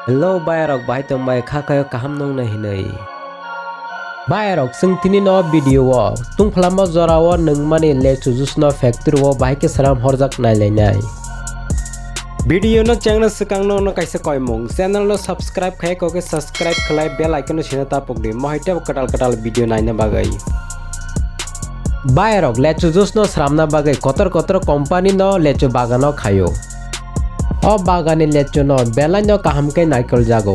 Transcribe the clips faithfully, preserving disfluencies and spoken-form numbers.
Hello bayarok, bahai tongbai kha khayo kaham nongna hinwi. Bayarok, chwng tini no video o tungphlama jora o nwngmani lechu juice no factory o bahai khe sram horjak nailainai. Video no chengna swkang no no kaisa koimung channel no subscribe khai koke subscribe khlai bell icon no sina tapok di mohai tebo kwtal kwtal video naina bagwi. Bayarok, lechu juice no sramna bagwi kotor kotor company no lechu bagano khaio. O bagani lechu no belai no kaham khe naikol jago.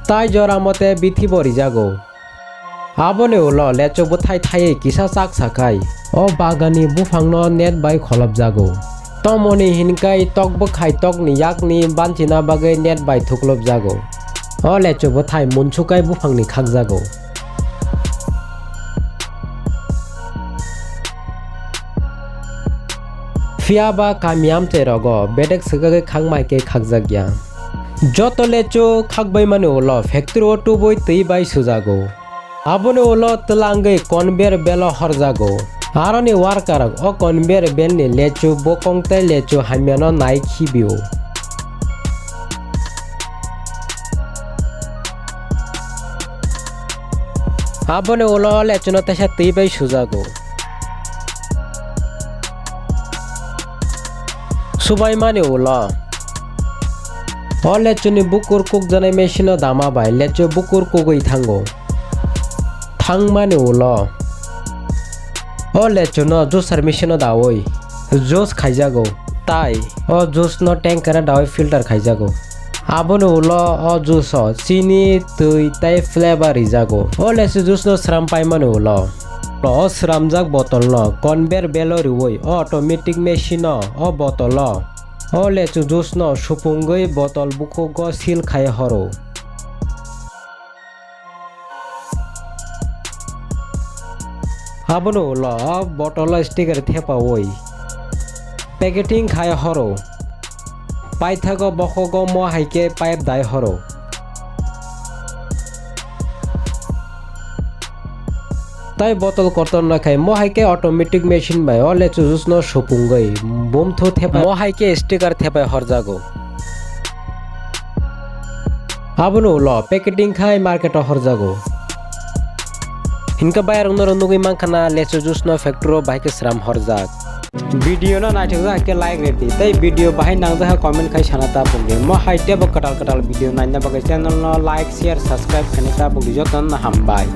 Tai jora mote bithi bo rijago. Aboni ulo lechu bwthai thaiwi kisa chak sakhai o bagani buphangno net bai kholopjago. Tomoni hinkai tok bwkhai tokni yakni banchina bagwi net bai thuklopjago. O lechu bwthai munsukai buphangni khakjago. Phiya ba kami amchai rogo bedek swkagwi khakmai khe khakjakya. Joto lechu khakbaimani ulo factory o tubui twi bai sujago. Aboni ulo twlangwi conveyor belt o horjago. Aroni worker rok o conveyor belt ni lechu bokong tei lechu hamyano nai khibio. Aboni ulo o lechuno teisa twi bai sujago. Subaimani ulo o lechuni bukur kukjanai machine o dama bai lechu bukur kugwi thango. Thangmani ulo o lechuno juicer machine o daui juice khaijago, tai o juice no tanker o daui filter khaijago. Aboni ulo o juice o chini, twi tei flavor rijago. O lechu juice no sram paimani ulo o sramjak bottle no conveyor belt o riui o automatic machine o o bottle o o lechu juice no supungwi bottle bukhugo seal khai horo. Aboni ulo o bottle o sticker thepaui packeting khai horo. Paithago bokhogo mo hai khe pipe dai horo. Tai bottle kotor no khai mo hai khe automatic machine bai o lechu juice no supungwi bumthu thepai mo hai khe sticker thepai horjago. Aboni ulo packeting khai market o horjago. Hinka bayarok norok nugwi mankha na lechu juice no factory o bahai khe sram horjak. Video no naithokjak khe like redi tei video bahai nangjak khe comment khai sana ta pungdi. Mo hai tebo kwtal kwtal video naina bagwi channel no like, share, subscribe khaina ta pungdi. Jotono hambai.